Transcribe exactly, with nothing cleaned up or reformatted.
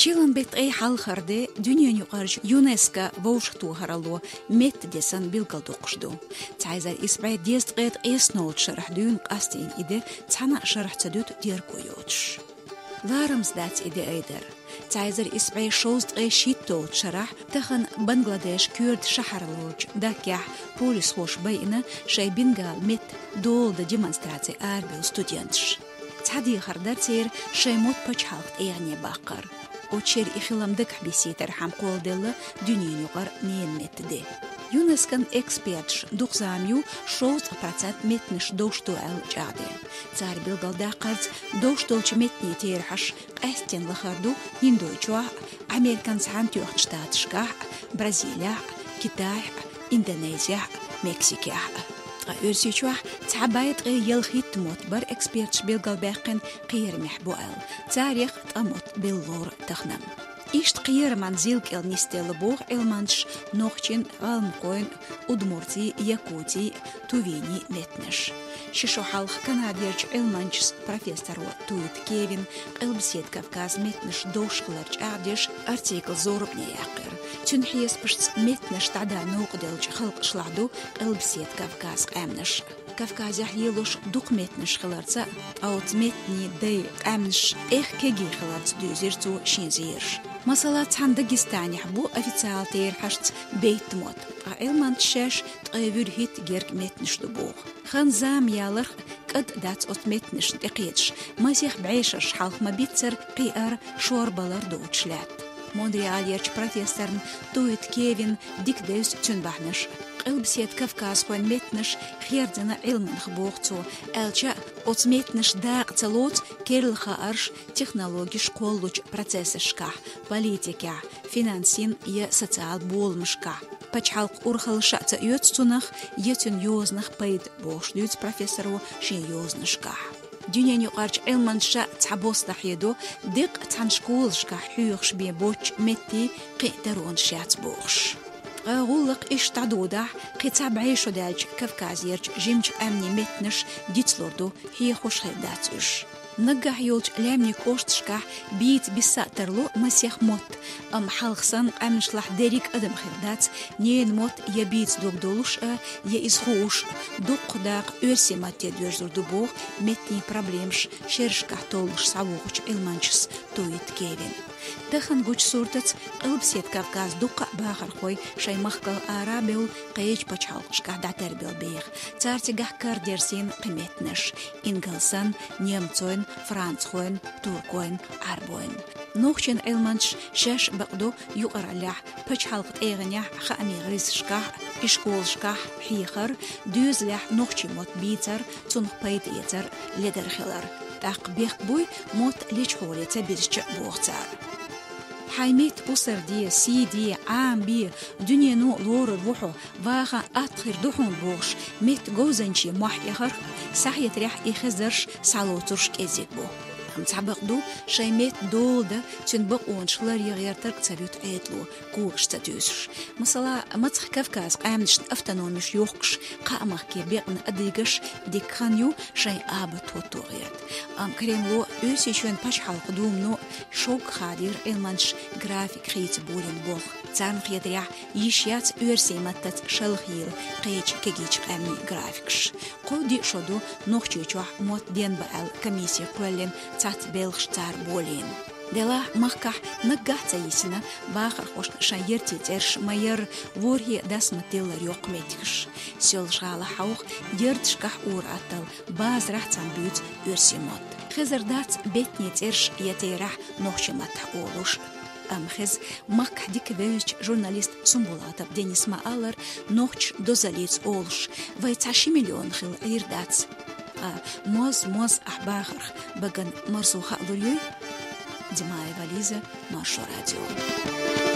Шилан бетта ткъе хьалхара де дуьненаюкъарчу ЮНЕСКО вовшахтохаралло меттан де санна билгалдоккхуш ду. Цхьа эзар исс бӀе дезткъе ткъеснолчу шарахь дуьйна къастийна и де цхьана а шарахь ца дуьту дерго йоцуш. Ларамза дац и де айдар. Цхьа эзар исс бӀе шовзткъе шийтталгӀачу шарахь тахана Бангладеш коьрта шахьараллачу Даккехь полисхоша байина шайн бенгал меттан дола дан демонстраце арабевлла студенташ. Цхьа дехар дара церан шайн мотт пачхьалкхан тӀегӀане баккхар. Оцу шеран и хилам дагахь биссийтархьама кхолладелла дуьненаюкъара ненан меттан де. ЮНЕСКОн эксперташа дукха зама ю шовзткъа процент меттанаш довш ду аьлла чӀагӀдеш. Цара билгалдаккхарца, довш долчу меттанийн терахьаш къаьсттина лахара ду ХӀиндойчохь а, Американ Цхьаьнатоьхначу Штаташкахь а, Бразилехь а, Китайхь а, Индонезехь а, Мексикехь а. Ткъа Оьрсийчохь цхьа бӀе ткъе ялхитта мотт бара эксперташа билгалбаьккхина кхерамехь бу аьлла. Царех ткъа мотт белла лору тахана. Иштта кхераман зил кӀел нисделла боху Ӏилманчаша нохчийн, гӀалмакхойн, удмуртийн, якутийн, тувинийн меттанаш. Ши шо хьалха Канадерчу Ӏилманчас, профессоро Туит Кевина Къилбаседа Кавказан меттанаш довш хилар чӀагӀдеш артикл зорбане яьккхира. Цуьнан хьесапашца, меттанаш дӀадан новкъа деллачу халкъашлахь ду Къилбаседа Кавказан къаьмнаш. Кавказехь лелош дукха меттанаш хиларца, ткъа оцу меттанийн дайн къаьмнаш тӀех кегий хиларца дуьйзира цо шен зераш. Масала, цхьана Дагестанехь бу официалан терахьашца бейтта мотт, ткъа Ӏилманчаша шаьш ткъе вуьрхӀитта герга меттанаш ду боху. Хан-зама яларх, кӀад а дац оцу меттанашна тӀекхеташ, масех бӀешераш хьалха ма-биццара кхиар, шорбалар доцуш лаьтта. Монреалерчу профессорна Туит Кевина дика девза цуьнан бахьанаш. Къилбаседа кавказхойн меттанаш хердина Ӏилманах, боху цо, аьлча а, оцу меттанаш дакъа ца лоцу керла хаарш, технологиш кхоллучу процессашкахь, политикехь, финансийн я социал боламашкахь. Пачхьалкхан урхаллаша а ца оьцу цунах, я цуьнан йозанах пайда, бохуш дуьйцу профессоро шен йозанашкахь. Дуьненаюкъарчу Ӏилманчаша цхьабосса дӀахьедо, деккъа цхьана школашкахь хьоьхуш бен боцчу меттийн кхин а таронаш яц бохуш. Ткъа гӀуллакх иштта дӀадодахь, кхин цхьа бӀе шо даьлча Кавказерчу жимачу къаьмнийн меттанаш дицлур ду, хьехош хир дац уьш. Наггахь йолчу лаьмнийн кӀошташкахь бийца биса а тарло масех мотт, амма хьалха санна къаьмнашлахь дерриг а адам хир дац ненан мотт я бийца дог долуш а, я иза хууш а. Дуккха дакъа оьрсийн матте доьрзур ду боху меттийн проблемаш шерашкахь толлуш схьавогӀучу Ӏилманчас Туит Кевина. Тахана гучу суртаца, Къилбаседа Кавказан дуккха а бахархой шайн махкал ара а бевлла, кхечу пачхьалкхашкахь дӀатарбелла беха. Цара цигахь карадерзийна кхин меттанаш: ингалсан, немцойн, францхойн, туркойн, Ӏарбойн. Нохчийн Ӏилманчаш шаьш бакъду юкъараллехь, пачхьалкхан тӀегӀанехь, хаамийн гӀирсашкахь, ишколашкахь хьехар, доьзалехь нохчийн мотт бийцар, цунах пайда эцар ледара хилар. ТӀаккха бехк буй мотт лечхьоре ца бирзича а, боху цара. Хьайн меттан пусар де, сий де, Ӏамабе, дуьнено лорур ву хьо, ваха атта хир ду хьуна, бохуш, меттан говзанчийн мохь эхарх, схьахетарехь и хезарш схьалоцурш кӀезиг бу. Амма цхьа бакъ ду, шайн меттан дола дан, цуьнан бакъонаш ларъян гӀертарг ца вуьту Ӏедало, когаш ца туьйсуш. Масала, Мацах Кавказан къаьмнашна автономиш йохкуш, кхаа махке бекъна адыгаш дика хан ю шайн абат хӀотто гӀерта. Амма Кремло, Оьрсийчоьнан пачхьалкхан думано шогга хадийра Ӏилманчаш график хийца болийна болх. Царна хетарехь, йиш яц оьрсийн маттаца шалха йийла кхечу кегийчу къаьмнийн графикаш. Кхо-диъ шо ду Нохчийчохь мотт денбан аьлла комисси кхоьллина цхьацца белхаш цара болийна. Делахь махкахь наггахь а ца йисина бахархошна шайн яртийн цӀераш ма-ярра, ворхӀе дасмат тиллар йоккха меттигаш. Соьлжа-ГӀалахь хьовха, ярташкахь ур-атталла, базарахь цхьаьна буьйцу оьрсийн мотт. Хезар дац беттанийн цӀераш я терахь нохчийн маттахь олуш. Амма хеза, махкахь дика вевзачу журналист Сумбулатов Дениса ма-аллара, нохчаша дозаллица олуш: «Вай цхьа ши миллион хилла Ӏийр дац». Ткъа моз-моз ахь бахарх багана марзо хаалур юй? Димаева Лиза, Маршо радио.